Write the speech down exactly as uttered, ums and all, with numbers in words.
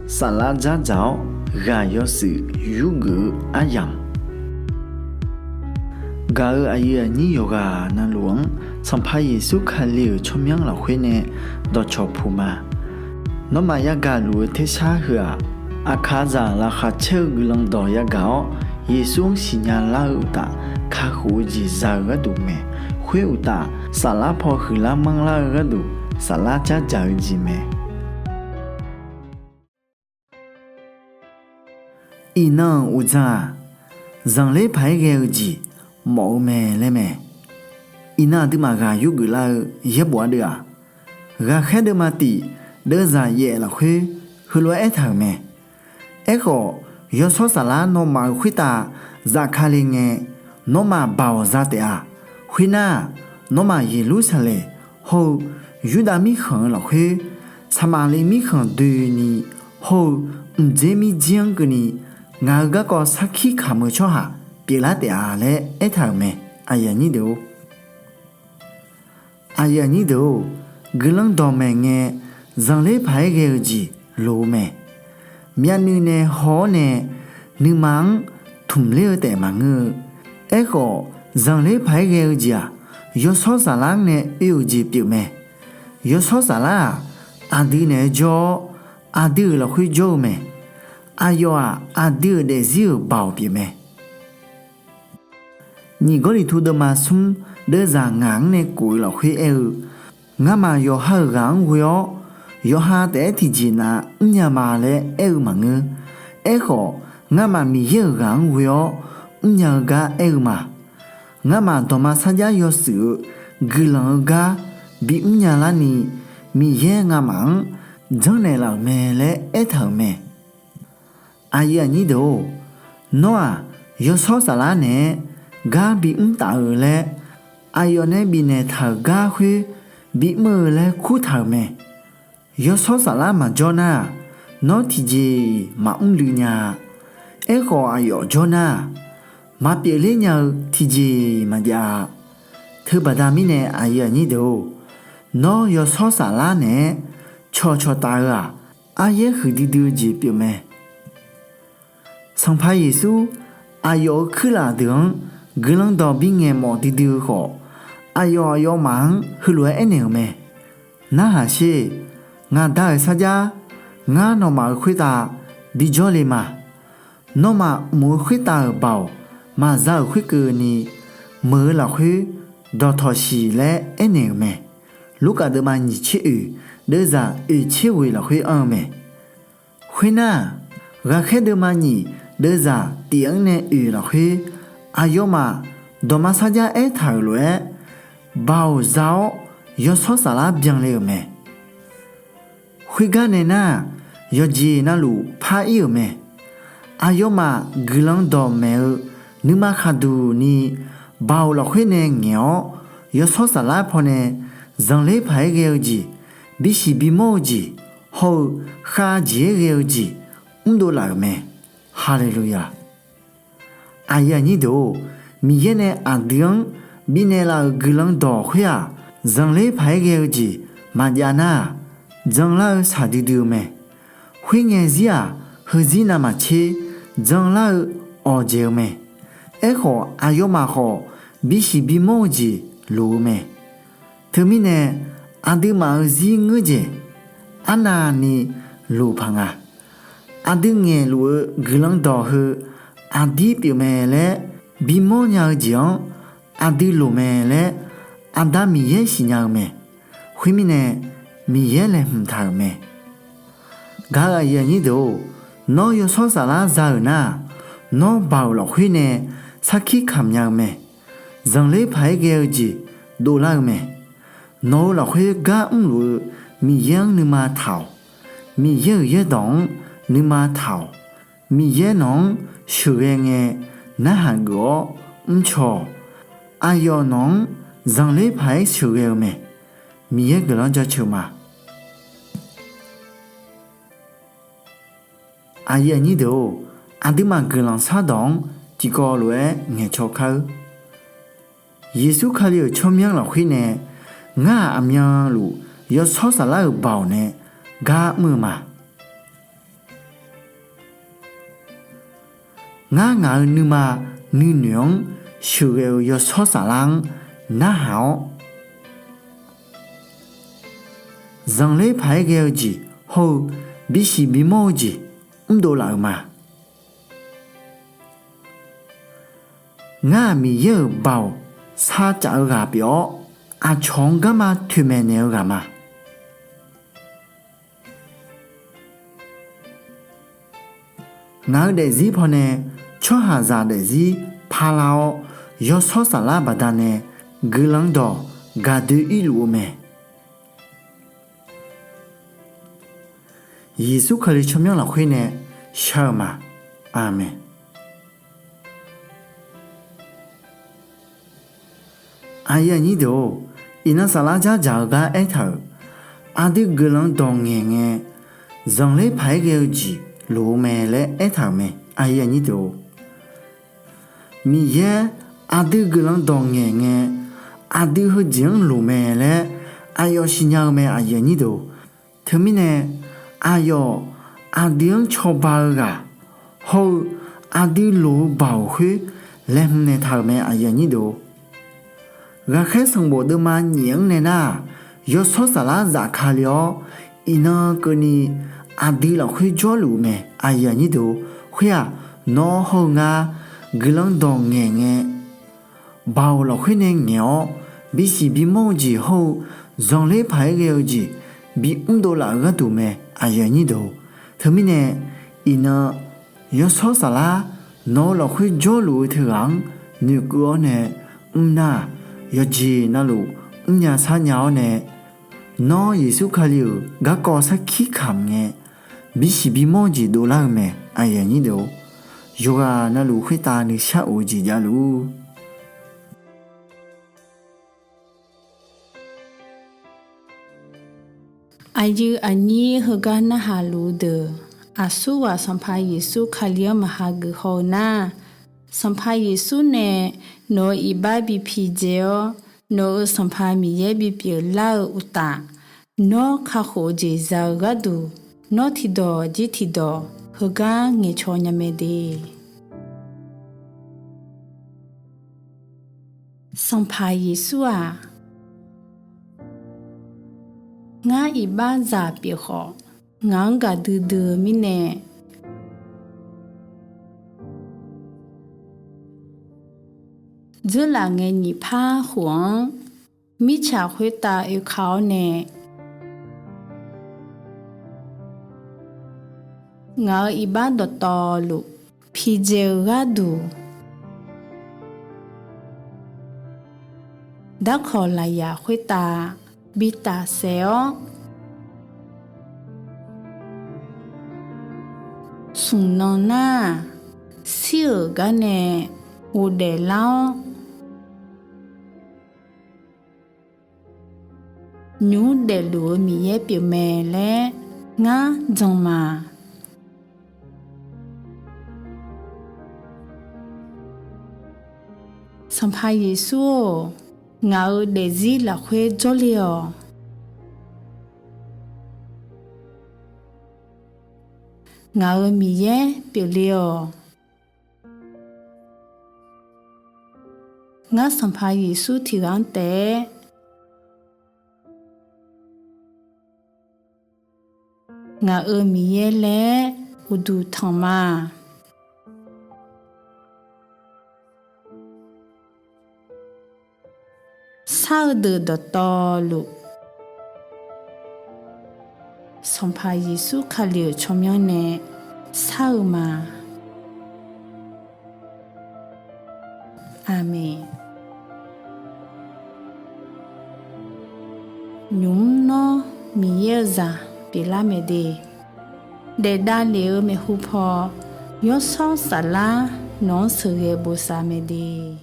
Saflar dzardzaq-awr ghaq yawshuif yurgeuf-eu aryamq, gaq-euq aqyuif aqnyir yawqghaq navluf-anr Sanqpaq Yeqsur Kali-euq tsawrmyanr lafkhoer nae dawqcawq puq ma. Nawmaf yagaq luf-eu tersar heu-aq, aqkaqzaq laqkhaq caer-eu guiqlanq dawq yagaq-awr, Yeqsur-anr siqnya lar-eu uqtaf, kakhof-eu jeq za-eu gharduq mae. Khoer uqtaf, saflar paw huiqlar manrlar-eu gharduq, saflar dzardzaq-eu jeq mae. Iqnan-euq uqdzan-aq, zanqler paq-aer ghae-eu jeq mawf-eu mae laer mae. Iqnan aqduimaf ghaq yurgeuf lar-eu yaerbof ardeuv-aq, Ghaqkhaer deuvma tif deuvzaq yaef lafkhoer heulof-aer aertaq-euq mae. Aerkhawf, yawshawr saflar nawmaf-euq khoertav zafkale ngae, nawmaf baoq za taef-a. Khoernar-aq, nawmaf Yeqlursaqlaeq hawr-eu Yurdav mirkhanq-eu lafkhoer, Saqmaqliv mirkhanq doeni hawr-eu mqdzer mirjir-anr keuvni, ngaq-euq garkawv sarkir kamq-eu tsawrhaq pyeuflar taef-a laer aertaq-euq mae. Aqyuif aqnyir deuq-or, guiqlanq dawqmaeq ngae, zanqler paq-aer ghae-eu jeq loq-eu mae. Myavnuiv nae haw-awr nae, nuima-anr tmq ler-eu taef maqngeur-eu. Aerkhawf, zanqler paq-aer ghae-eu jeq-aq, yawshawr saflar-anr nae oe-euq jeq pyeufmae. Yawshawr saflar-aq, aqdui naeq-aer jawr-awr, aqdui-euq lafkhoer jawr-eu mae. Aqyawf-aq, aqdui-euq daefzir-euq baoq pyeufmae. Nyiq Gawrliqtu deuvma smr deuvzaq ngaq-anr nae kof-eu lafkhoer aer-eu, Ngamaf yawqha-euq ghaq-anr ghoe-awr, yawqha taef-aer tiqjeqnav mrnya ma laer aer-eu maqngeur. Aerkhawf, ngamaf Miqyaer-euq ghaq-anr ghoe-awr mrnya-eu gar aer-eu ma. Ngamaf dawqma sarjax yawshuif-eu guiqlanq-eu gar bimr nyalar ni, Miqyaer ngamaf-anr janrnaeq laf-euq mae laer aertaq-euq mae. Aqyuif aqnyir deuq-or, nawr-aq, yawshawr saflar naeq-aer gar bimr taf-eu laer, aqyawf nae bifnaeq taq-euq gar khoer bimr-eu laer kurtaq-euq mae. Yawshawr saflar maqjawr nar-aq, nawr tiqjeq-iq maqmr luiv nya-a. Aerkhawf, aqyawf jawr nar-aq, maqpyeufler nya-eu tiqjeq-iq maqjav-a. Teubaqda mirnae aqyuif aqnyir deuq-or, nawr yawshawr saflar naeq-aer cawqcawq taf-eu-aq, aryaer huiqdui dui-eu jeq pyeufmae. Sanqpaq Yeqsur aqyawf-euq kuirlaf deuq-anr guiqlanq dawq bingaeq mawf duidui-eu khawf, aqyawf aqyawfmaf-anr heulof-aer aernaeq-euq mae. Narhaq sher. Ngaq Da-euq sarjax, ngar nawmaf-euq khoertav bijawr le ma. Nawmaf mq-eu khoertav-euq baoq maqza-euq khoerkeuvni, meuq-eu lafkhoer dawqtawq siq laer aernaeq-euq mae. Lurkaf deuvma nyiq tser oeq, deuvzaq oeq tser ghoeq lafkhoer anr-eu mae. Khoernar-aq, Ghaqkhaer deuvma nyiq deuvzaq tif-anr nae oeq lafkhoer, aqyawfmaf dawqma sarjax aertaq-euq lof-aer, baoq za-awr yawshawr saflar byanle-euq mae. Khoergar nae nar-aq, yawqjeq navluf par-ir-euq mae. Aqyawfmaf guiqlanq dawqmaeq-eu nuima khaqduq ni, baoq lafkhoer nae ngaeq-awr, yawshawr saflar pawnae zanqler paq-aer ghae-eu jeq, bisiq bimawr-eu jeq, hawr-eu khavjeq-aer ghae-eu jeq mrdov laf-euq mae. Haleluya! Aqyuif aqnyir deuq-or, Miqyaer nae aqdui-anr bifnaeq laf-euq guiqlanq dawq khoer-aq, zanqler paq-aer ghae-eu jeq maqjav nar-aq, janlar-eu shaqdui dui-eu mae. Khoerngae zir-aq, heuzir navmaqtser janlar-eu awqdzaeq-eu mae. Aerkhawf, aqyawfmaf khawf bisiq bimawr-eu jeq loq-eu mae. Teumirnae, aqduimaf-euq zir ngeur dzaeq arnavni loq paq nga. Aqdui ngaeqluf-eu guiqlanq dawq heu aqdir pyeufmae laer bimawr nya-eu jeq-anr aqdui loq mae laer Aqda Miqyaer siqnya-eu mae. Khoermirnae, Miqyaer laeqhmq taq-euq mae. Gaq-euq aqyuif aqnyir deuq-or, nawr yawshawr saflar za-euq nar-aq, nawr baoq lafkhoer nae sarkir kamq nya-eu mae. Zanqler paq-aer ghae-eu jeq dovlar-eu mae. Nawq-eu lafkhoer gar mrluf-eu Miqyaer-anr nuima taq-awq. Miqyaer-euq yaerdawq-anr nuima taq-awq. Miqyaer nawq-anr sheuqghae ngae narhaq geuf-awr mrcaw-awq. Aqyawf nawq-anr zanqler paq-aer sheuqghae-eu mae. Miqyaer guiqlanq-anr jaceuq ma. Aqyuif aqnyir deuq-or, aqduimaf guiqlanq shardawq-anr tiqkawv lof-aer ngaeqcaw kar-eur. Yeqsur Kali-euq tsawrmyanr lafkhoer nae ngar-aq aqmyanluf yawshawr saflar-euq baoq nae gar mr-eu ma. Ngar ngaq-euq nuima nuinoeq-anr sheuqghae-eu Yawshawr Saflar-anr narhaq-awr, zanqler paq-aer ghae-eu jeq hawr-eu bisiq bimawr-eu jeq mrdov laf-euq ma. Ngar-aq Miqyaer-euq Baoq sarcaf-eu ghaq pyeuf-awr, aqcawq-anr garma toeqmaeq naeq-eu ghaq ma. Ngaq-euq daefzir pawnae tsawrhaqzaq daefzir parlar-awr, Yawshawr Saflar baqda'nae guiqlanq dawq gaqdoe irluf-eu mae. Yeqsur Kali tsawrmyanr lafkhoer nae shar-eu ma. Aqmeq. Aqyuif aqnyir deuq-or, iqnan saflar dzardzaq-eu gar aertaq-euq, aqdui guiqlanq dawq ngaeq ngae, zanqler paq-aer ghae-eu jeq loq-eu mae laer aertaq-euq mae. Aqyuif aqnyir deuq-or, Miqyaer aqdui guiqlanq dawq ngaeq ngae, aqdui heujeq-anr loq mae laer aqyawf siqnya-eu mae. Aqyuif aqnyir deuq-or, teumirnae aqyawf aqdui-anr cawba-eu ghaq hawr-eu aqdui loq-eu Baoq khoer laeqhmq naeqtaq-euq mae. Aqyuif aqnyir deuq-or, Ghaqkhaer sanqbof deuvma nyiq-anr nae nar-aq, Yawshawr Saflar zafkale-awr, iqnan keuvni aqdui lafkhoer jawrluf-eu mae. Aqyuif aqnyir deuq-or, khoer-aq, nawr hawr-eu ngar guiqlanq dawq ngaeq ngae, Baoq lafkhoer nae ngaeq-awr, bisiq bimawr-eu jeq hawr-eu zanqler paq-aer ghae-eu jeq bimr dov laf-eu gharduq mae. Aqyuif aqnyir deuq-or, teumirnae iqnan Yawshawr Saflar nawq-eu lafkhoer jawrluf-eu teughaq-anr noeqkeuv-awr nae mrnar-aq, yawqjeq navluf mrnya sharnya-awr nae, nawr Yeqsur Kali-euq garkawv sarkir kamq ngae, bisiq bimawr-eu jeq dovlar-eu mae. Aqyuif aqnyir deuq-or, yawqghaq navluf khoertav nuishar of-eu jeq javluf-ur. Aqyuif aqnyir heugar narhaq luf-eu deuq, aqsurghaq Sanqpaq Yeqsur Kali-anr maqha geuf haw-eu nar, Sanqpaq Yeqsur nae nawq-euq iqbax bi pidzae-awr, nawq-euq Sanqpaq Miqyaer bipyeuf lar-eu uqtaf, nawr kakhof-eu jeq za-eu gharduq, nawr tiqdawq jir tiqdawq heugar ngaeqcaw nya mae de. Sanqpaq Yeqsur-aq, ngar iqbaxzaq pyeuf khawf, ngaq-anr gaqdui dui-eu mirnae, dzeurlaf ngae nyiq par khof-anr, mirtsaq khoertav oeka-awr nae, ngaq-euq iqbax dawqtawvluf pidzae-eu gharduq, darkawq lafyaq khoertav bi tafsaef-awr, smq nan nar-aq, shir-euq gar nae ghofdaef lar-awr, nymq mr daefluf-eu Miqyaer pyeufmae laer ngar jan ma. Sanqpaq Yeqsur-or, ngaq-euq daefzir lafkhoer jawrle-awq. Ngaq-euq Miqyaer pyeufle-awq. Ngar Sanqpaq Yeqsur tiqghaq-anr taef-aer ngaq-euq Miqyaer laer uqduq tanq ma. Shar-eu deuq dawqtawvluf, Sanqpaq Yeqsur Kali-euq tsawrmyanr nae shar-eu ma. Aqmeq. Nymq mr nawr Miqyaer-eu zaq pyeuflar mae de. Daef davlef-eu maeqhu paw, Yawshawr Saflar nawq-anr sheuqghae bosav mae de.